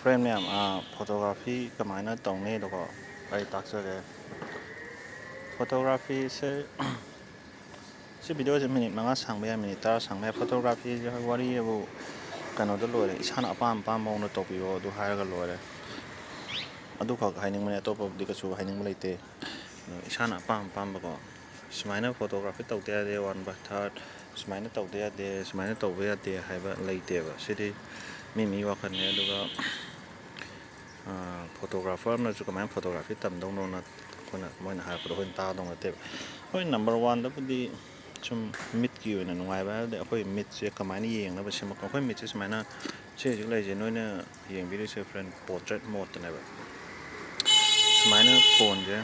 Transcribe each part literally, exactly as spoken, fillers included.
Friend ꯃꯌꯥꯝ, photography ꯀꯃꯥꯏꯅ ꯇꯧꯅꯤꯗꯣꯀꯣ ꯑꯩ ꯇꯥꯛꯆꯒꯦ꯫ Photographyꯁꯦ, ꯁꯤ videoꯁꯦ minute ꯃꯉꯥ ꯁꯥꯡꯕ ꯌꯥꯏ, minute ꯇꯔꯥ ꯁꯥꯡꯕ ꯌꯥꯏ꯫ Photographyꯁꯦ ꯋꯥꯔꯤ ꯑꯕꯨ ꯀꯩꯅꯣꯗ ꯂꯣꯏꯔꯦ, ꯏꯁꯥꯅ ꯑꯄꯥꯝ ꯑꯄꯥꯝꯕ ꯃꯑꯣꯡꯗ ꯇꯧꯕꯤꯌꯣ, ꯑꯗꯨ ꯍꯥꯏꯔꯒ ꯂꯣꯏꯔꯦ꯫ ꯑꯗꯨꯈꯛ ꯍꯥꯏꯅꯤꯡꯕꯅꯦ, ꯑꯇꯣꯞꯄꯕꯨꯗꯤ ꯀꯩꯁꯨ ꯍꯥꯏꯅꯤꯡꯕ ꯂꯩꯇꯦ꯫ ꯑꯗꯣ ꯏꯁꯥꯅ ꯑꯄꯥꯝ ꯑꯄꯥꯝꯕꯀꯣ, ꯁꯨꯃꯥꯏꯅ photography ꯇꯧꯗ ꯌꯥꯗꯦ, one by third, ꯁꯨꯃꯥꯏꯅ ꯇꯧꯗ ꯌꯥꯗꯦ, ꯁꯨꯃꯥꯏꯅ ꯇꯧꯕ ꯌꯥꯗꯦ ꯍꯥꯏꯕ ꯂꯩꯇꯦꯕ꯫ ꯁꯤꯗꯤ ꯃꯤ ꯃꯤ ꯋꯥꯈꯜꯅꯦ꯫ ꯑꯗꯨꯒ photographer ꯑꯃꯅꯁꯨ ꯀꯃꯥꯏꯅ photography ꯇꯝꯗꯧꯅꯣꯅ ꯑꯩꯈꯣꯏꯅ, ꯃꯣꯏꯅ ꯍꯥꯏꯔꯛꯄꯗꯣ ꯑꯩꯈꯣꯏꯅ ꯇꯥꯗꯧ ꯅꯠꯇꯦꯕ꯫ ꯍꯣꯏ, number oneꯗꯕꯨꯗꯤ ꯁꯨꯝ ꯃꯤꯠꯀꯤ ꯑꯣꯏꯅ ꯅꯨꯡꯉꯥꯏꯕ ꯍꯥꯏꯔꯗꯤ ꯑꯩꯈꯣꯏ ꯃꯤꯠꯁꯦ ꯀꯃꯥꯏꯅ ꯌꯦꯡꯅꯕ ꯁꯦꯝꯃꯛꯄ꯫ ꯑꯩꯈꯣꯏ ꯃꯤꯠꯁꯦ ꯁꯨꯃꯥꯏꯅ, ꯁꯤ ꯍꯧꯖꯤꯛ ꯂꯩꯔꯤꯁꯦ ꯅꯣꯏꯅ ꯌꯦꯡꯕꯤꯔꯤꯁꯦ friend, portrait modeꯇꯅꯦꯕ꯫ ꯁꯨꯃꯥꯏꯅ phoneꯁꯦ,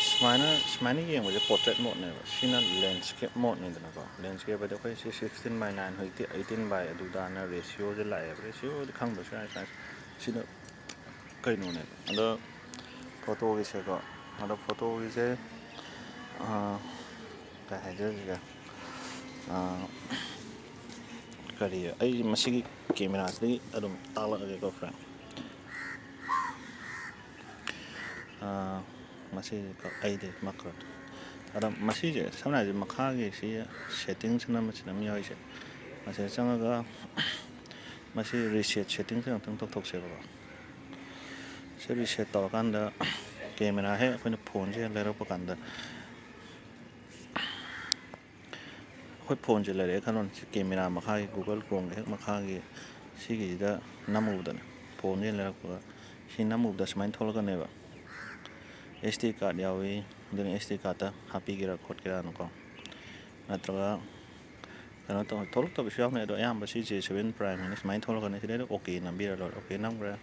ꯁꯨꯃꯥꯏꯅ, ꯁꯨꯃꯥꯏꯅ ꯌꯦꯡꯕꯁꯦ portrait modeꯅꯦꯕ꯫ ꯁꯤꯅ landscape modeꯅꯤꯗꯅꯀꯣ꯫ Landscape ꯍꯥꯏꯗꯤ ꯑꯩꯈꯣꯏ ꯁꯤ sixteen by nine, ꯍꯧꯖꯤꯛꯇꯤ eighteen by ꯑꯗꯨꯗꯥꯅ ratioꯁꯦ ꯂꯥꯛꯑꯦꯕ꯫ Ratioꯗꯤ ꯈꯪꯗ꯭ꯔꯁꯨ ꯌꯥꯏ, ꯁꯥꯏ-, ꯁꯤꯅ ꯀꯩꯅꯣꯅꯦꯕ꯫ ꯑꯗꯣ photoꯒꯤꯁꯦꯀꯣ, ꯑꯗꯣ photoꯒꯤꯁꯦ, ꯑꯥ, ꯀꯩ ꯍꯥꯏꯖꯔꯤꯒꯦ? ꯑꯥ, ꯀꯔꯤ, ꯑꯩ ꯃꯁꯤꯒꯤ cameraꯁꯤꯗꯒꯤ ꯑꯗꯨꯝ ꯇꯥꯛꯂꯛꯑꯒꯦꯀꯣ friend꯫ ꯑꯥ, ꯃꯁꯤ ꯑꯩꯗꯤ ꯃꯈꯜ, ꯑꯗꯣ ꯃꯁꯤꯁꯦ ꯁꯝꯅ ꯍꯥꯏꯔꯕꯗ ꯃꯈꯥꯒꯤ ꯁꯤ settingsꯅ ꯃꯆꯤꯟ ꯑꯃ ꯌꯥꯎꯔꯤꯁꯦ, ꯃꯁꯤꯗ ꯆꯪꯉꯒ ꯃꯁꯤ reset settingsꯁꯦ ꯑꯃꯨꯛꯇꯪ ꯇꯧꯊꯣꯛꯁꯦꯕꯀꯣ꯫ ꯁꯤ reset ꯇꯧꯔꯀꯥꯟꯗ camera ꯍꯦꯛ ꯑꯩꯈꯣꯏꯅ phoneꯁꯦ ꯍꯦꯛ ꯂꯩꯔꯛꯄ ꯀꯥꯟꯗ, ꯑꯩꯈꯣꯏ phoneꯁꯦ ꯂꯩꯔꯛꯑꯦ ꯈꯜꯂꯣꯅꯦ, ꯁꯤ camera ꯃꯈꯥꯒꯤ Google Chromeꯒꯤ ꯍꯦꯛ ꯃꯈꯥꯒꯤ ꯁꯤꯒꯤꯁꯤꯗ ꯅꯝꯃꯨꯕꯗꯅꯦ, phoneꯁꯦ ꯂꯩꯔꯛꯄꯒ ꯁꯤ ꯅꯝꯃꯨꯕꯗ ꯁꯨꯃꯥꯏꯅ ꯊꯣꯛꯂꯛꯀꯅꯦꯕ꯫ SD card ꯌꯥꯎꯏ, ꯑꯗꯨꯅ SD cardꯇ ꯍꯥꯞꯄꯤꯒꯦꯔꯥ ꯈꯣꯠꯀꯦꯔꯥꯅꯀꯣ, ꯅꯠꯇ꯭ꯔꯒ ꯀꯩꯅꯣ ꯇꯧ, ꯊꯣꯛꯂꯛꯇꯕꯁꯨ ꯌꯥꯎꯅꯤ꯫ ꯑꯗꯣ ꯑꯌꯥꯝꯕ ꯁꯤ J seven Prime ꯍꯥꯏꯅ ꯁꯨꯃꯥꯏꯅ ꯊꯣꯛꯂꯛꯀꯅꯤ꯫ ꯁꯤꯗꯩꯗ OK ꯅꯝꯕꯤꯔ ꯂꯣꯏꯔꯦ꯫ OK ꯅꯝꯈ꯭ꯔꯦ꯫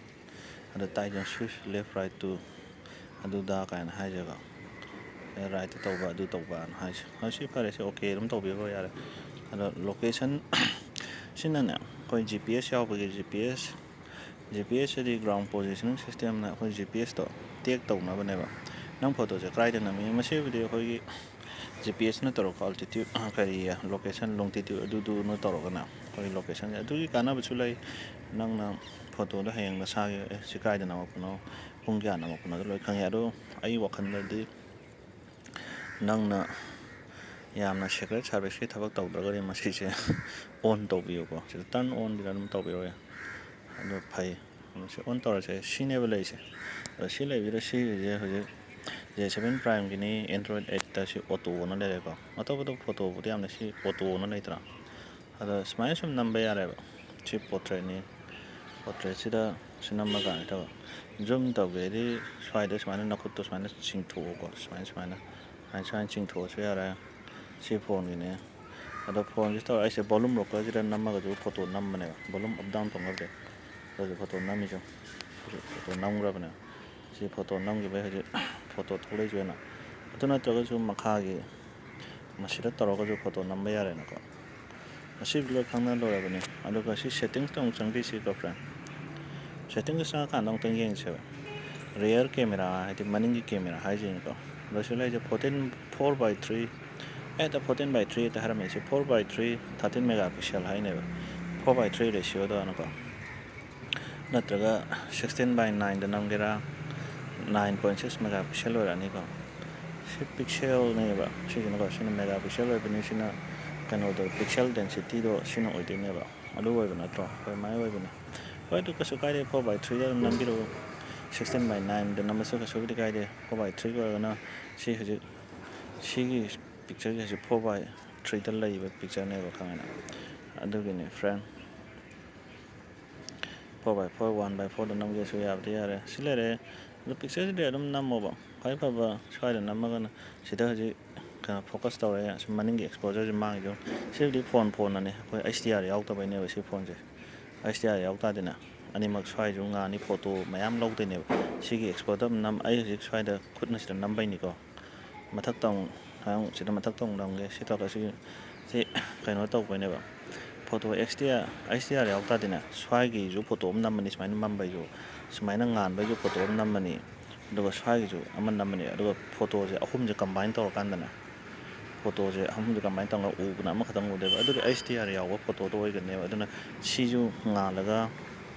ꯑꯗꯣ ꯇꯥꯏꯗꯅ switch left right to ꯑꯗꯨꯗ ꯀꯥꯏꯅ ꯍꯥꯏꯁꯦꯀꯣ꯫ Rightꯇ ꯇꯧꯕ, ꯑꯗꯨ ꯇꯧꯕꯅ ꯍꯥꯏꯁꯦ꯫ ꯑꯗꯣ ꯁꯤ ꯐꯔꯦ, ꯁꯤ OK ꯑꯗꯨꯝ ꯇꯧꯕꯤꯈ꯭ꯔꯣ ꯌꯥꯔꯦ꯫ ꯑꯗꯣ location ꯁꯤꯅꯅꯦ, ꯑꯩꯈꯣꯏ GPS ꯌꯥꯎꯕꯒꯤ GPS, GPS ꯍꯥꯏꯗꯤ ground positioning systemꯅ ꯑꯩꯈꯣꯏ GPSꯇꯣ detect ꯇꯧꯅꯕꯅꯦꯕ꯫ ꯅꯪ photoꯁꯦ ꯀꯗꯥꯏꯗ ꯅꯝꯃꯤ? ꯃꯁꯤꯕꯨꯗꯤ ꯑꯩꯈꯣꯏꯒꯤ ꯖꯤ ꯄꯤ ꯑꯦꯁꯅ ꯇꯧꯔꯛꯄ ꯑꯜꯇꯤꯇ꯭ꯌꯨꯠ, ꯀꯔꯤ, ꯂꯣꯀꯦꯁꯟ ꯂꯣꯡꯇꯤꯇ꯭ꯌꯨꯠ ꯑꯗꯨꯗꯨꯅ ꯇꯧꯔꯒꯅ ꯑꯩꯈꯣꯏ ꯂꯣꯀꯦꯁꯟꯁꯦ ꯑꯗꯨꯒꯤ ꯀꯥꯟꯅꯕꯁꯨ ꯂꯩ꯫ ꯅꯪꯅ ꯐꯣꯇꯣꯗꯣ ꯍꯌꯦꯡ ꯅꯁꯥꯒꯤ, "ꯑꯦ, ꯁꯤ ꯀꯥꯏꯗ ꯅꯝꯃꯛꯄꯅꯣ, ꯄꯨꯡ ꯀꯌꯥ ꯅꯝꯃꯛꯄꯅꯣ?" ꯑꯗꯨ ꯂꯣꯏ ꯈꯪꯉꯦ꯫ ꯑꯗꯣ ꯑꯩ ꯋꯥꯈꯜꯗꯗꯤ ꯅꯪꯅ ꯌꯥꯝꯅ ꯁꯦꯀ꯭ꯔꯦꯠ ꯁꯥꯔꯚꯤꯁꯀꯤ ꯊꯕꯛ ꯇꯧꯗ꯭ꯔꯒꯗꯤ ꯃꯁꯤꯁꯦ ꯑꯣꯟ ꯇꯧꯕꯤꯌꯨꯀꯣ꯫ ꯁꯤꯗ ꯇꯔꯟ ꯑꯣꯟꯒꯤꯗ ꯑꯗꯨꯝ ꯇꯧꯕꯤꯔꯣ꯫ ꯑꯗꯨ ꯐꯩ꯫ ꯑꯗꯨ ꯁꯤ ꯑꯣꯟ ꯇꯧꯔꯁꯦ꯫ ꯁꯤꯅꯦꯕ ꯂꯩꯔꯤꯁꯦ꯫ ꯑꯗꯣ ꯁꯤ ꯂꯩꯕꯤꯗ ꯁꯤꯒꯤꯁꯦ ꯍꯧꯖꯤꯛ ꯖꯦ ꯁꯚꯦꯟ ꯄ꯭ꯔꯥꯏꯝꯒꯤꯅꯤ, ꯑꯦꯟꯗ꯭ꯔꯣꯏꯗ ꯑꯩꯠꯇ ꯁꯤ ꯑꯣꯇꯣꯅ ꯂꯩꯔꯦꯀꯣ꯫ ꯑꯇꯣꯞ ꯑꯇꯣꯞꯄ ꯐꯣꯇꯣꯕꯨꯗꯤ ꯌꯥꯝꯅ ꯁꯤ ꯑꯣꯇꯣꯅ ꯂꯩꯇ꯭ꯔꯥ? ꯑꯗꯣ ꯁꯨꯃꯥꯏꯅ ꯁꯨꯝ ꯅꯝꯕ ꯌꯥꯔꯦꯕ꯫ ꯁꯤ ꯄꯣꯔꯇ꯭ꯔꯦꯠꯅꯤ꯫ ꯄꯣꯔꯇ꯭ꯔꯦꯠꯁꯤꯗ ꯁꯤ ꯅꯝꯃ ꯀꯥꯟꯁꯤꯗ ꯖꯨꯝ ꯇꯧꯒꯦꯗꯤ ꯁ꯭ꯋꯥꯏꯗ ꯁꯨꯃꯥꯏꯅ ꯅꯈꯨꯠꯇꯣ ꯁꯨꯃꯥꯏꯅ ꯆꯤꯡꯊꯣꯛꯑꯣꯀꯣ꯫ ꯁꯨꯃꯥꯏꯅ, ꯁꯨꯃꯥꯏꯅ, ꯁꯨꯃꯥꯏꯅ, ꯁꯨꯃꯥꯏꯅ ꯆꯤꯡꯊꯣꯛꯑꯁꯨ ꯌꯥꯔꯦ꯫ ꯁꯤ ꯐꯣꯟꯒꯤꯅꯦ꯫ ꯑꯗꯣ ꯐꯣꯟꯁꯤ ꯇꯧꯔ ꯑꯩꯁꯦ ꯚꯣꯂꯨꯝ ꯔꯣꯀꯔꯁꯤꯗ ꯅꯝꯃꯒꯁꯨ ꯐꯣꯇꯣ ꯅꯝꯕꯅꯦꯕ꯫ ꯚꯣꯂꯨꯝ ꯑꯞ ꯗꯥꯎꯟ ꯇꯧꯅꯕꯁꯦ꯫ ꯑꯗꯨꯁꯨ ꯐꯣꯇꯣ ꯅꯝꯃꯤꯁꯨ꯫ ꯍꯧꯖꯤꯛ ꯐꯣꯇꯣ ꯅꯝꯈ꯭ꯔꯕꯅꯦ꯫ ꯁꯤ ꯐꯣꯇꯣ ꯅꯝꯈꯤꯕꯩ ꯍꯧꯖꯤꯛ ꯐꯣꯇꯣ ꯊꯣꯛꯂꯛꯏꯁꯦ ꯑꯣꯏꯅ꯫ ꯑꯗꯨ ꯅꯠꯇ꯭ꯔꯒꯁꯨ ꯃꯈꯥꯒꯤ ꯃꯁꯤꯗ ꯇꯧꯔꯒꯁꯨ ꯐꯣꯇꯣ ꯅꯝꯕ ꯌꯥꯔꯦꯅꯀꯣ꯫ ꯃꯁꯤꯕꯨ ꯂꯣꯏ ꯈꯪꯅ ꯂꯣꯏꯔꯕꯅꯤ꯫ ꯑꯗꯨꯒ ꯁꯤ ꯁꯦꯠꯇꯤꯡꯁꯇ ꯑꯃꯨꯛ ꯆꯪꯕꯤꯁꯤꯀꯣ, ꯐ꯭ꯔꯦꯟ꯫ ꯁꯦꯠꯇꯤꯡꯁꯇ ꯆꯪꯉꯀꯥꯟꯗ ꯑꯃꯨꯛꯇꯪ ꯌꯦꯡꯁꯦꯕ꯫ ꯔꯤꯌꯔ ꯀꯦꯃꯦꯔꯥ ꯍꯥꯏꯗꯤ ꯃꯅꯤꯡꯒꯤ ꯀꯦꯃꯦꯔꯥ ꯍꯥꯏꯁꯤꯅꯀꯣ꯫ ꯑꯗꯣ ꯁꯤ ꯂꯩꯁꯦ fourteen, four by three, eight fourteen by three ꯍꯦꯛꯇ ꯍꯥꯏꯔꯝꯃꯦ꯫ ꯁꯤ four by three, thirteen megapixel ꯍꯥꯏꯅꯦꯕ꯫ ꯐꯣꯔ ꯕꯥꯏ ꯊ꯭ꯔꯤ ꯔꯦꯁꯤꯌꯣꯗꯅꯀꯣ꯫ ꯅꯠꯇ꯭ꯔꯒ ꯁꯤꯛꯁꯇꯤꯟ ꯕꯥꯏ ꯅꯥꯏꯟꯗ ꯅꯝꯒꯦꯔꯥ, nine point six megapixel ꯑꯣꯏꯔꯛꯑꯅꯤꯀꯣ꯫ ꯁꯤ ꯄꯤꯛꯁꯦꯜꯅꯦꯕ ꯁꯤꯁꯤꯅꯀꯣ꯫ ꯁꯤꯅ ꯃꯦꯒꯥ ꯄꯤꯛꯁꯦꯜ ꯑꯣꯏꯕꯅꯤ꯫ ꯁꯤꯅ ꯀꯩꯅꯣꯗꯣ, ꯄꯤꯛꯁꯦꯜ ꯗꯦꯟꯁꯤꯇꯤꯗꯣ ꯁꯤꯅ ꯑꯣꯏꯗꯣꯏꯅꯦꯕ꯫ ꯑꯗꯨ ꯑꯣꯏꯕ ꯅꯠꯇ꯭ꯔꯣ? ꯍꯣꯏ, ꯃꯥꯏ ꯑꯣꯏꯕꯅꯦ꯫ ꯍꯣꯏ, ꯑꯗꯨ ꯀꯩꯁꯨ ꯀꯥꯏꯗꯦ, ꯐꯣꯔ ꯕꯥꯏ ꯊ꯭ꯔꯤꯗ ꯑꯗꯨꯝ ꯅꯝꯕꯤꯔꯛꯎ꯫ ꯁꯤꯛꯁꯇꯤꯟ ꯕꯥꯏ ꯅꯥꯏꯟꯗ ꯅꯝꯃꯁꯨ ꯀꯩꯁꯨꯕꯨꯗꯤ ꯀꯥꯏꯗꯦ꯫ ꯐꯣꯔ ꯕꯥꯏ ꯊ꯭ꯔꯤꯒꯤ ꯑꯣꯏꯔꯒꯅ ꯁꯤ ꯍꯧꯖꯤꯛ, ꯁꯤꯒꯤ ꯄꯤꯛꯆꯔꯁꯦ ꯍꯧꯖꯤꯛ ꯐꯣꯔ ꯕꯥꯏ ꯊ꯭ꯔꯤꯗ ꯂꯩꯕ ꯄꯤꯛꯆꯔꯅꯦꯕ, ꯈꯪꯉꯦꯅ? ꯑꯗꯨꯒꯤꯅꯦ, ꯐ꯭ꯔꯦꯟ꯫ Four by four, one by ꯐꯣꯔꯗ ꯅꯝꯒꯦꯁꯨ ꯌꯥꯕꯗꯤ ꯌꯥꯔꯦ꯫ ꯁꯤ ꯂꯩꯔꯦ꯫ ꯑꯗꯣ ꯄꯤꯛꯆꯔꯁꯤꯗꯤ ꯑꯗꯨꯝ ꯅꯝꯃꯣꯕ꯫ ꯈ꯭ꯋꯥꯏ ꯐꯕ ꯁ꯭ꯋꯥꯏꯗ ꯅꯝꯃꯒꯅ ꯁꯤꯗ ꯍꯧꯖꯤꯛ ꯀꯩꯅꯣ ꯐꯣꯀꯁ ꯇꯧꯔꯦ꯫ ꯑꯁꯤ ꯃꯅꯤꯡꯒꯤ ꯑꯦꯛꯁꯄꯣꯖꯔꯁꯦ ꯃꯥꯡꯉꯤꯗꯣ꯫ ꯁꯤꯕꯨꯗꯤ ꯐꯣꯟ ꯐꯣꯟꯅꯅꯦ꯫ ꯑꯩꯈꯣꯏ ꯑꯩꯆ ꯗꯤ ꯑꯥꯔ ꯌꯥꯎꯗꯕꯩꯅꯦꯕ ꯁꯤ ꯐꯣꯟꯁꯦ꯫ ꯑꯩꯆ ꯗꯤ ꯑꯥꯔ ꯌꯥꯎ ꯇꯥꯔꯗꯤꯅꯦ ꯑꯅꯤꯃꯛ ꯁ꯭ꯋꯥꯏꯁꯨ ꯉꯥꯅꯤ, ꯐꯣꯇꯣ ꯃꯌꯥꯝ ꯂꯧꯗꯣꯏꯅꯦꯕ꯫ ꯁꯤꯒꯤ ꯑꯦꯛꯁꯄꯣꯖꯔ ꯑꯃ ꯅꯝ-, ꯑꯩ ꯍꯧꯖꯤꯛ ꯁ꯭ꯋꯥꯏꯗ ꯈꯨꯠꯅ ꯁꯤꯗ ꯅꯝꯕꯩꯅꯤꯀꯣ꯫ ꯃꯊꯛꯇ ꯑꯃꯨꯛ, ꯁꯤꯗ ꯃꯊꯛꯇ ꯑꯃꯨꯛ ꯅꯝꯒꯦ꯫ ꯁꯤ ꯇꯧꯔꯒ ꯁꯤ, ꯁꯤ ꯀꯩꯅꯣ ꯇꯧꯕꯩꯅꯦꯕ꯫ Photo H D R, H D R ꯌꯥꯎ ꯇꯥꯔꯗꯤꯅꯦ, ꯁ꯭ꯋꯥꯏꯒꯤꯁꯨ ꯐꯣꯇꯣ ꯑꯃ ꯅꯝꯃꯅꯤ, ꯁꯨꯃꯥꯏꯅ ꯃꯝꯕꯩꯁꯨ, ꯁꯨꯃꯥꯏꯅ ꯉꯥꯟꯕꯩꯁꯨ ꯐꯣꯇꯣ ꯑꯃ ꯅꯝꯃꯅꯤ, ꯑꯗꯨꯒ ꯁ꯭ꯋꯥꯏꯒꯤꯁꯨ ꯑꯃ ꯅꯝꯃꯅꯤ꯫ ꯑꯗꯨꯒ ꯐꯣꯇꯣꯁꯦ ꯑꯍꯨꯝꯁꯦ ꯀꯝꯕꯥꯏꯟ ꯇꯧꯔꯀꯥꯟꯗꯅꯦ, ꯐꯣꯇꯣꯁꯦ ꯑꯍꯨꯝꯁꯦ ꯀꯃꯥꯏꯅ ꯇꯧꯔꯒ ꯎꯕꯅ ꯑꯃꯈꯛꯇꯪ ꯎꯗꯦꯕ꯫ ꯑꯗꯨꯗꯤ ꯑꯩꯆ ꯗꯤ ꯑꯥꯔ ꯌꯥꯎꯕ ꯐꯣꯇꯣꯗꯣ ꯑꯣꯏꯒꯅꯦꯕ꯫ ꯑꯗꯨꯅ ꯁꯤꯁꯨ ꯉꯥꯜꯂꯒ,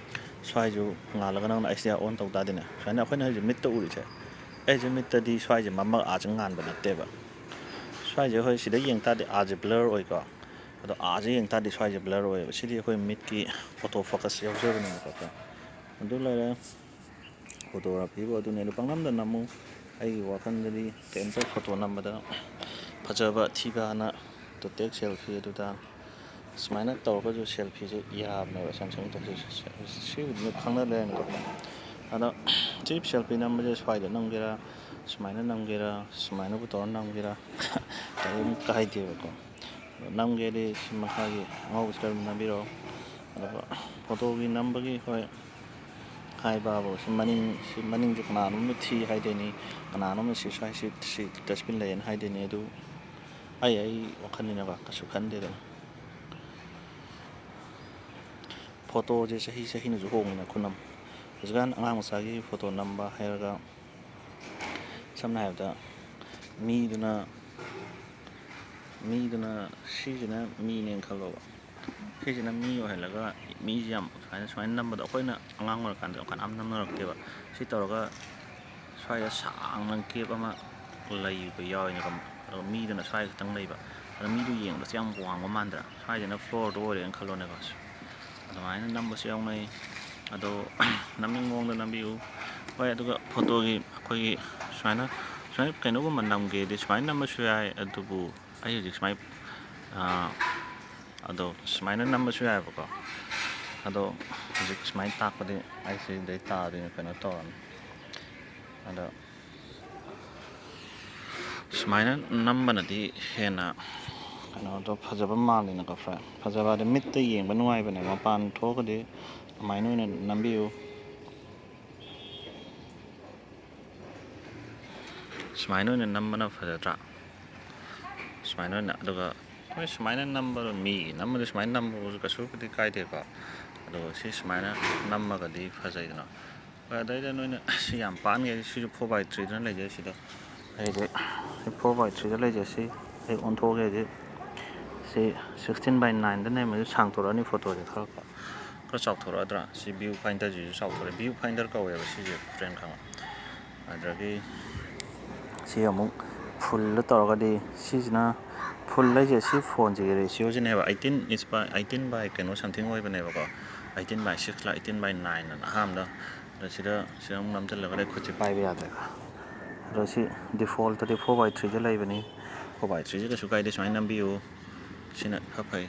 ꯁ꯭ꯋꯥꯏꯁꯨ ꯉꯥꯜꯂꯒ ꯅꯪꯅ ꯑꯩꯆ ꯗꯤ ꯑꯥꯔ ꯑꯣꯟ ꯇꯧ ꯇꯥꯗꯤꯅꯦ꯫ ꯁꯨꯃꯥꯏꯅ ꯑꯩꯈꯣꯏꯅ ꯍꯧꯖꯤꯛ ꯃꯤꯠꯇ ꯎꯔꯤꯁꯦ, ꯑꯩꯁꯦ ꯃꯤꯠꯇꯗꯤ ꯁ꯭ꯋꯥꯏꯁꯦ ꯃꯝꯃꯒ ꯑꯥꯁꯦ ꯉꯥꯟꯕ ꯅꯠꯇꯦꯕ꯫ ꯁ꯭ꯋꯥꯏꯁꯦ ꯍꯣꯏ ꯁꯤꯗ ꯌꯦꯡ ꯇꯥꯔꯗꯤ ꯑꯥꯁꯦ ꯕ꯭ꯂꯔ ꯑꯣꯏꯀꯣ, ꯑꯗꯣ ꯑꯥꯁꯦ ꯌꯦꯡ ꯇꯥꯔꯗꯤ ꯁ꯭ꯋꯥꯏꯁꯦ ꯕ꯭ꯂꯔ ꯑꯣꯏꯌꯦꯕ꯫ ꯁꯤꯗꯤ ꯑꯩꯈꯣꯏ ꯃꯤꯠꯀꯤ ꯑꯣꯇꯣ ꯐꯣꯀꯁ ꯌꯥꯎꯖꯕꯅꯦꯕꯀꯣ꯫ ꯑꯗꯨ ꯂꯩꯔꯦ꯫ ꯐꯣꯇꯣꯒ꯭ꯔꯥꯐꯤꯕꯨ ꯑꯗꯨꯅꯦ꯫ ꯑꯗꯨ ꯄꯪꯅꯝꯗ ꯅꯝꯃꯨ꯫ ꯑꯩꯒꯤ ꯋꯥꯈꯜꯗꯗꯤ ꯀꯩꯝꯇ ꯐꯣꯇꯣ ꯅꯝꯕꯗ ꯐꯖꯕ ꯊꯤꯕ ꯍꯥꯟꯅ ꯇꯨ ꯇꯦꯛ ꯁꯦꯜꯐꯤ ꯑꯗꯨꯗ ꯁꯨꯃꯥꯏꯅ ꯇꯧꯔꯒꯁꯨ ꯁꯦꯜꯐꯤꯁꯦ ꯌꯥꯕꯅꯦꯕ ꯁꯦꯝꯁꯪꯒꯤ ꯇꯧꯔꯤꯁꯦ꯫ ꯁꯤꯕꯨꯗꯤ ꯅꯣꯏ ꯈꯪꯅ ꯂꯩꯔꯅꯤꯀꯣ꯫ ꯑꯗꯣ ꯁꯤ ꯁꯦꯜꯐꯤ ꯅꯝꯕꯁꯦ ꯁ꯭ꯋꯥꯏꯗ ꯅꯝꯒꯦꯔꯥ, ꯁꯨꯃꯥꯏꯅ ꯅꯝꯒꯦꯔꯥ, ꯁꯨꯃꯥꯏꯅꯕꯨ ꯇꯧꯔ ꯅꯝꯒꯦꯔꯥ, ꯀꯔꯤꯝ ꯀꯥꯏꯗꯦꯕꯀꯣ꯫ ꯑꯗꯣ ꯅꯝꯒꯦꯗꯤ ꯁꯤ ꯃꯈꯥꯒꯤ ꯑꯉꯧꯕꯁꯤꯗ ꯑꯗꯨꯝ ꯅꯝꯕꯤꯔꯛꯑꯣ꯫ ꯑꯗꯨꯒ ꯐꯣꯇꯣꯒꯤ ꯅꯝꯕꯒꯤ, ꯍꯣꯏ, ꯍꯥꯏꯕꯕꯨ ꯁꯤ ꯃꯅꯤꯡ, ꯁꯤ ꯃꯅꯤꯡꯁꯦ ꯀꯅꯥꯅꯣꯝꯅ ꯊꯤ ꯍꯥꯏꯗꯣꯏꯅꯤ, ꯀꯅꯥꯅꯣꯝꯅ ꯁꯤ ꯁ꯭ꯋꯥꯏꯁꯤ, ꯁꯤ ꯗꯁꯕꯤꯟ ꯂꯩꯌꯦꯅ ꯍꯥꯏꯗꯣꯏꯅꯤ꯫ ꯑꯗꯨ ꯑꯩ, ꯑꯩ ꯋꯥꯈꯜꯅꯤꯅꯀꯣ ꯀꯩꯁꯨ ꯈꯟꯗꯦꯗꯅ꯫ ꯐꯣꯇꯣꯁꯦ ꯆꯍꯤ ꯆꯍꯤꯅꯁꯨ ꯍꯣꯡꯉꯤꯅ ꯈꯨꯅꯝ꯫ ꯍꯧꯖꯤꯛꯀꯥꯟ ꯑꯉꯥꯡ ꯃꯆꯥꯒꯤ ꯐꯣꯇꯣ ꯅꯝꯕ ꯍꯥꯏꯔꯒ, ꯁꯝꯅ ꯍꯥꯏꯔꯕꯗ ꯃꯤꯗꯨꯅ, ꯃꯤꯗꯨꯅ, ꯁꯤꯁꯤꯅ ꯃꯤꯅꯦꯅ ꯈꯜꯂꯣꯕ꯫ ꯁꯤꯁꯤꯅ ꯃꯤ ꯑꯣꯏꯍꯜꯂꯒ ꯃꯤꯁꯦ ꯌꯥꯝ ꯁꯨꯃꯥꯏꯅ, ꯁꯨꯃꯥꯏꯅ ꯅꯝꯕꯗꯣ ꯑꯩꯈꯣꯏꯅ ꯑꯉꯥꯡ ꯑꯣꯏꯔꯀꯥꯟꯗ ꯌꯥꯝ ꯀꯅꯥꯝ ꯅꯝꯅꯔꯛꯇꯦꯕ꯫ ꯁꯤ ꯇꯧꯔꯒ ꯁ꯭ꯋꯥꯏꯗ ꯁꯥꯡꯅ ꯒꯦꯞ ꯑꯃ ꯂꯩꯕ ꯌꯥꯎꯋꯦꯅꯀꯣ꯫ ꯑꯗꯨꯒ ꯃꯤꯗꯨꯅ ꯁ꯭ꯋꯥꯏ ꯈꯛꯇꯪ ꯂꯩꯕ꯫ ꯑꯗꯣ ꯃꯤꯗꯨ ꯌꯦꯡꯕꯁꯦ ꯌꯥꯝ ꯋꯥꯡꯕ ꯃꯥꯟꯗ꯭ꯔꯥ? ꯁ꯭ꯋꯥꯏꯗꯅ ꯐ꯭ꯂꯣꯔꯗꯨ ꯑꯣꯏꯔꯦꯅ ꯈꯜꯂꯣꯅꯦꯀꯣ꯫ ꯑꯗꯨꯃꯥꯏꯅ ꯅꯝꯕꯁꯨ ꯌꯥꯎꯅꯩ꯫ ꯑꯗꯣ ꯅꯝꯅꯤꯡꯕ ꯃꯑꯣꯡꯗ ꯅꯝꯕꯤꯌꯨ꯫ ꯍꯣꯏ, ꯑꯗꯨꯒ ꯐꯣꯇꯣꯒꯤ ꯑꯩꯈꯣꯏꯒꯤ ꯁꯨꯃꯥꯏꯅ, ꯁꯨꯃꯥꯏꯅ ꯀꯩꯅꯣꯒꯨꯝꯕ ꯅꯝꯒꯦꯗꯤ ꯁꯨꯃꯥꯏꯅ ꯅꯝꯕꯁꯨ ꯌꯥꯏ꯫ ꯑꯗꯨꯕꯨ ꯑꯩ ꯍꯧꯖꯤꯛ ꯁꯨꯃꯥꯏꯅ, ꯑꯥ, ꯑꯗꯣ ꯁꯨꯃꯥꯏꯅ ꯅꯝꯕꯁꯨ ꯌꯥꯏꯑꯕꯀꯣ꯫ ꯑꯗꯣ ꯍꯧꯖꯤꯛ ꯁꯨꯃꯥꯏꯅ ꯇꯥꯛꯄꯗꯤ ꯑꯩ ꯁꯤꯗꯩ ꯇꯥꯗꯣꯏꯅꯦ, ꯀꯩꯅꯣ ꯇꯧꯔꯅꯤ꯫ ꯑꯗꯣ ꯁꯨꯃꯥꯏꯅ ꯅꯝꯕꯅꯗꯤ ꯍꯦꯟꯅ ꯀꯩꯅꯣꯗꯣ ꯐꯖꯕ ꯃꯥꯜꯂꯤꯅꯀꯣ, ꯐ꯭ꯔꯦꯟ꯫ ꯐꯖꯕ ꯍꯥꯏꯗꯤ ꯃꯤꯠꯇ ꯌꯦꯡꯕ ꯅꯨꯡꯉꯥꯏꯕꯅꯦ꯫ ꯃꯄꯥꯟ ꯊꯣꯛꯑꯒꯗꯤ ꯑꯗꯨꯃꯥꯏꯅ ꯑꯣꯏꯅ ꯅꯝꯕꯤꯌꯨ꯫ ꯁꯨꯃꯥꯏꯅ ꯑꯣꯏꯅ ꯅꯝꯕꯅ ꯐꯖꯗ꯭ꯔꯥ? ꯁꯨꯃꯥꯏꯅ ꯑꯣꯏꯅ, ꯑꯗꯨꯒ ꯍꯣꯏ, ꯁꯨꯃꯥꯏꯅ ꯅꯝꯕ, ꯃꯤꯒꯤ ꯅꯝꯕꯗꯤ ꯁꯨꯃꯥꯏꯅ ꯅꯝꯕꯁꯨ ꯀꯩꯁꯨꯕꯨꯗꯤ ꯀꯥꯏꯗꯦꯀꯣ꯫ ꯑꯗꯨꯒ ꯁꯤ ꯁꯨꯃꯥꯏꯅ ꯅꯝꯃꯒꯗꯤ ꯐꯖꯩꯗꯅ꯫ ꯍꯣꯏ, ꯑꯗꯩꯗ ꯅꯣꯏꯅ ꯁꯤ ꯌꯥꯝ ꯄꯥꯟꯒꯦ ꯍꯥꯏꯔꯗꯤ ꯁꯤꯁꯨ four by three ꯗꯅ ꯂꯩꯖꯩ ꯁꯤꯗ꯫ ꯑꯩꯗꯤ four by three ꯗ ꯂꯩꯖꯩ ꯁꯤ꯫ ꯑꯩ ꯑꯣꯟꯊꯣꯛꯑꯒꯦ ꯍꯧꯖꯤꯛ꯫ ꯁꯤ sixteen by nine ꯗ ꯅꯝꯃꯁꯨ ꯁꯥꯡꯊꯣꯔꯛꯑꯅꯤ ꯐꯣꯇꯣꯁꯦ꯫ ꯈꯔ ꯈꯔ ꯆꯥꯎꯊꯣꯔꯛꯑꯗ꯭ꯔꯥ? ꯁꯤ view finder ꯁꯤꯁꯨ ꯆꯥꯎꯊꯣꯔꯛꯑꯦ꯫ View finder ꯀꯧꯋꯦꯕ ꯁꯤꯁꯦ, friend, ꯈꯪꯉꯣ꯫ ꯑꯗꯨꯗꯒꯤ ꯁꯤ ꯑꯃꯨꯛ full ꯗ ꯇꯧꯔꯒꯗꯤ, ꯁꯤꯁꯤꯅ full ꯍꯥꯏꯁꯦ ꯁꯤ ꯐꯣꯟꯁꯤꯒꯤ ratio ꯁꯤꯅꯦꯕ, eighteen is by eighteen by ꯀꯩꯅꯣ something ꯑꯣꯏꯕꯅꯦꯕꯀꯣ, eighteen by six ꯂ eighteen by nine ꯑꯅ ꯑꯍꯥꯟꯕꯗ꯫ ꯑꯗꯣ ꯁꯤꯗ ꯁꯤꯗ ꯑꯃꯨꯛ ꯅꯝꯁꯤꯜꯂꯒꯗꯤ ꯈꯨꯠꯁꯦ ꯄꯥꯏꯕ ꯌꯥꯗ꯭ꯔꯦ꯫ ꯑꯗꯣ ꯁꯤ default ꯇꯗꯤ four by three ꯗ ꯂꯩꯕꯅꯤ꯫ Four by three ꯁꯤ ꯀꯩꯁꯨ ꯀꯥꯏꯗꯦ, ꯁꯨꯃꯥꯏꯅ ꯅꯝꯕꯤꯌꯨ꯫ ꯁꯤꯅ ꯏꯐ ꯐꯩ꯫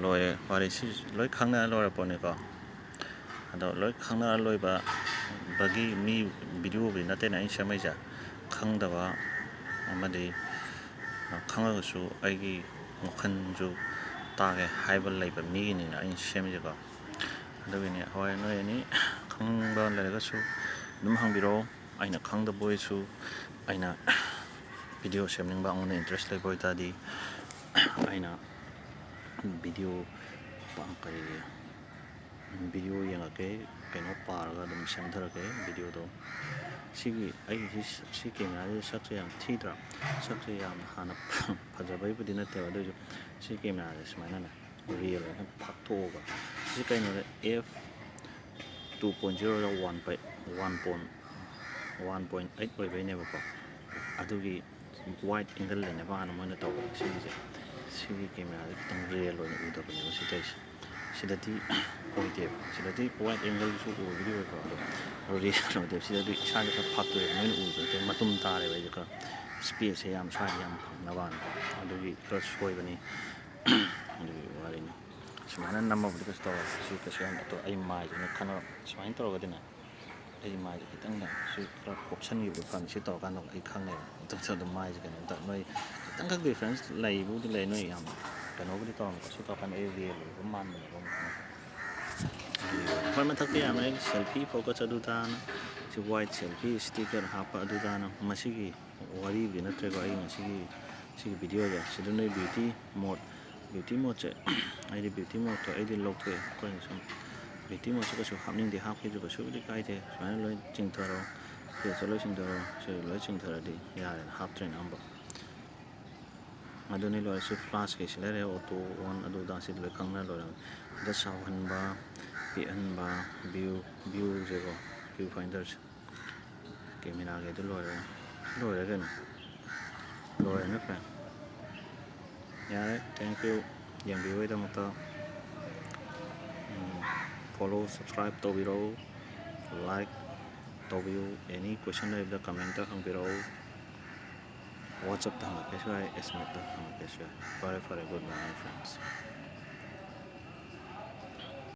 ꯂꯣꯏꯔꯦ ꯋꯥꯔꯤ꯫ ꯁꯤ ꯂꯣꯏ ꯈꯪꯅ ꯂꯣꯏꯔ ꯄꯣꯠꯅꯤꯀꯣ꯫ ꯑꯗꯣ ꯂꯣꯏ ꯈꯪꯅ ꯂꯣꯏꯕꯒꯤ ꯃꯤ video ꯕꯨꯗꯤ ꯅꯠꯇꯦꯅ ꯑꯩꯅ ꯁꯦꯝꯃꯛꯏꯁꯦ꯫ ꯈꯪꯗꯕ ꯑꯃꯗꯤ ꯈꯪꯉꯒꯁꯨ ꯑꯩꯒꯤ ꯋꯥꯈꯜꯁꯨ ꯇꯥꯒꯦ ꯍꯥꯏꯕ ꯂꯩꯕ ꯃꯤꯒꯤꯅꯤꯅ ꯑꯩꯅ ꯁꯦꯝꯃꯤꯁꯦꯀꯣ꯫ ꯑꯗꯨꯒꯤꯅꯤ꯫ ꯍꯣꯏ, ꯅꯣꯏ ꯑꯦꯅꯤ ꯈꯪꯅꯤꯡꯕ ꯂꯩꯔꯒꯁꯨ ꯑꯗꯨꯝ ꯍꯪꯕꯤꯔꯛꯑꯣ꯫ ꯑꯩꯅ ꯈꯪꯗꯕ ꯑꯣꯏꯔꯁꯨ, ꯑꯩꯅ video ꯁꯦꯝꯅꯤꯡꯕ, ꯑꯩꯉꯣꯟꯗ interest ꯂꯩꯕ ꯑꯣꯏꯇꯥꯔꯗꯤ ꯑꯩꯅ video ꯄꯥ-, ꯀꯔꯤ, video ꯌꯦꯡꯉꯛꯀꯦ, ꯀꯩꯅꯣ ꯄꯥꯔꯒ ꯑꯗꯨꯝ ꯁꯦꯝꯊꯔꯛꯀꯦ video ꯗꯣ꯫ ꯁꯤꯒꯤ ꯑꯩꯒꯤ ꯁꯤ, ꯁꯤ camera ꯁꯦ ꯁꯛꯁꯦ ꯌꯥꯝ ꯊꯤꯗ꯭ꯔꯥ? ꯁꯛꯁꯦ ꯌꯥꯝ ꯍꯥꯟꯅ ꯐꯖꯕꯩꯕꯨꯗꯤ ꯅꯠꯇꯦꯕ, ꯑꯗꯨ ꯑꯣꯏꯁꯨ ꯁꯤ camera ꯁꯦ ꯁꯨꯃꯥꯏꯅꯅꯦ, real ꯑꯣꯏꯅ ꯐꯥꯛꯊꯣꯛꯑꯒ, ꯁꯤ ꯀꯩꯅꯣꯗ F two point zero ꯗ one point, one point, one point eight ꯑꯣꯏꯕꯩꯅꯦꯕꯀꯣ꯫ ꯑꯗꯨꯒꯤ wide angle ꯂꯩꯅꯕ ꯍꯥꯟꯅ ꯃꯣꯏꯅ ꯇꯧꯕ ꯁꯤꯒꯤꯁꯦ꯫ ꯁꯤꯒꯤ camera ꯁꯦ ꯈꯤꯇꯪ real ꯑꯣꯏꯅ ꯎꯗꯕꯅꯦꯕ ꯁꯤ ꯇꯧꯔꯤꯁꯦ꯫ ꯁꯤꯗꯗꯤ ꯑꯣꯏꯗꯦꯕ꯫ ꯁꯤꯗꯗꯤ wide angle ꯁꯨ ꯑꯣꯏꯕꯨꯗꯤ ꯑꯣꯏꯕ, ꯑꯗꯣ real ꯑꯣꯏꯗꯦꯕ꯫ ꯁꯤꯗꯗꯤ ꯏꯁꯥꯁꯦ ꯈꯔ ꯐꯥꯛꯇꯣꯛꯑꯦꯕ, ꯅꯣꯏꯅ ꯎꯕꯗ ꯅꯠꯇꯦ, ꯃꯇꯨꯝ ꯇꯥꯔꯦꯕ꯫ ꯑꯩꯁꯦ ꯈꯔ space ꯁꯦ ꯌꯥꯝ ꯁ꯭ꯋꯥꯏꯗ ꯌꯥꯝ ꯐꯪꯅꯕꯅ ꯑꯗꯨꯒꯤ ꯈꯔ ꯁꯣꯏꯕꯅꯤ꯫ ꯑꯗꯨꯒꯤ ꯋꯥꯔꯤꯅꯤ꯫ ꯁꯨꯃꯥꯏꯅ ꯅꯝꯃꯕꯨꯗꯤ ꯀꯩꯁꯨ ꯇꯧꯔꯣꯏ꯫ ꯁꯤ ꯀꯩꯁꯨ ꯌꯥꯝ ꯑꯇꯣꯞ-, ꯑꯩ ꯃꯥꯏꯁꯤꯅ ꯈꯟꯅ ꯁꯨꯃꯥꯏꯅ ꯇꯧꯔꯒꯗꯤꯅꯦ, ꯑꯩ ꯃꯥꯏꯁꯦ ꯈꯤꯇꯪꯅꯦ, ꯁꯤ ꯈꯔ ꯀꯨꯞꯁꯟꯈꯤꯕꯗꯣ ꯐꯅꯤ꯫ ꯁꯤ ꯇꯧꯔꯀꯥꯟꯗ ꯑꯩ ꯈꯪꯉꯦꯕ꯫ ꯑꯗꯨꯝ, ꯑꯗꯨꯝ ꯃꯥꯏꯁꯦ ꯀꯩꯅꯣꯝ ꯇꯧꯔꯦ꯫ ꯅꯣꯏ ꯈꯤꯇꯪꯈꯛ difference ꯂꯩꯕꯨꯗꯤ ꯂꯩ꯫ ꯅꯣꯏ ꯌꯥꯝ ꯀꯩꯅꯣꯕꯨꯗꯤ ꯇꯧꯔꯝꯃꯣꯏ꯫ ꯁꯤ ꯇꯧꯔꯀꯥꯟꯗ ꯑꯩ real ꯑꯣꯏꯕ ꯃꯥꯟꯕꯅꯦꯕ ꯑꯃꯨꯛ꯫ ꯍꯣꯏ, ꯃꯊꯛꯇ ꯌꯥꯝꯅ ꯑꯩ selfie focus ꯑꯗꯨꯗꯥꯅ, ꯁꯤ wide selfie sticker ꯍꯥꯞꯄ ꯑꯗꯨꯗꯥꯅ, ꯃꯁꯤꯒꯤ ꯋꯥꯔꯤꯕꯨꯗꯤ ꯅꯠꯇ꯭ꯔꯦꯀꯣ꯫ ꯑꯩ ꯉꯁꯤꯒꯤ, ꯁꯤꯒꯤ video ꯁꯦ ꯁꯤꯗ ꯅꯣꯏ beauty mode, beauty mode ꯁꯦ, ꯑꯩꯗꯤ beauty mode ꯇꯣ ꯑꯩꯗꯤ ꯂꯧꯊꯣꯛꯑꯦ꯫ ꯑꯩꯈꯣꯏꯅ ꯁꯨꯝ beauty mode ꯁꯦ ꯀꯩꯁꯨ ꯍꯥꯞꯅꯤꯡꯗꯦ, ꯍꯥꯞꯀꯦꯁꯨ ꯀꯩꯁꯨꯕꯨꯗꯤ ꯀꯥꯏꯗꯦ꯫ ꯁꯨꯃꯥꯏꯅ ꯂꯣꯏ ꯆꯤꯡꯊꯔꯣ, face ꯁꯦ ꯂꯣꯏ ꯆꯤꯡꯊꯔꯣ, ꯁꯤ ꯂꯣꯏ ꯆꯤꯡꯊꯔꯗꯤ ꯌꯥꯔꯦꯅ, ꯍꯥꯞꯇ꯭ꯔꯦꯅ ꯑꯝꯕ꯫ ꯑꯗꯨꯅꯤ ꯂꯣꯏꯔꯦ꯫ ꯁꯤ ꯐ꯭ꯂꯥꯁꯀꯤꯁꯤ ꯂꯩꯔꯦ, ꯑꯣꯇꯣ ꯑꯣꯟ ꯑꯗꯨ ꯑꯗꯥ ꯁꯤ ꯂꯣꯏ ꯈꯪꯅ ꯂꯣꯏꯔꯦ꯫ ꯁꯤꯗ ꯆꯥꯎꯍꯟꯕ, ꯄꯤꯛꯍꯟꯕ, ꯚ꯭ꯌꯨ, ꯚ꯭ꯌꯨꯁꯦꯀꯣ, ꯚ꯭ꯌꯨ ꯐꯥꯏꯟꯗꯔꯁꯦ꯫ ꯀꯦꯃꯦꯔꯥꯒꯤꯗꯨ ꯂꯣꯏꯔꯦ꯫ ꯂꯣꯏꯔꯦ ꯀꯩꯅꯣ꯫ ꯂꯣꯏꯔꯦꯅꯦ friend꯫ ꯌꯥꯔꯦ, thank you꯫ ꯌꯦꯡꯕꯤꯕꯒꯤꯗꯃꯛꯇ꯫ Um, follow, subscribe ꯇꯧꯕꯤꯔꯛꯎ, like ꯇꯧꯕꯤꯌꯨ꯫ Any question ꯂꯩꯕꯗ comment ꯍꯪꯕꯤꯔꯛꯎ꯫ WhatsApp ꯇ ꯍꯪꯉꯛꯀꯦꯁꯨ ꯌꯥꯏ, SMS ꯇ ꯍꯪꯉꯛꯀꯦꯁꯨ ꯌꯥꯏ꯫ ꯐꯔꯦ, ꯐꯔꯦ, good night, friends꯫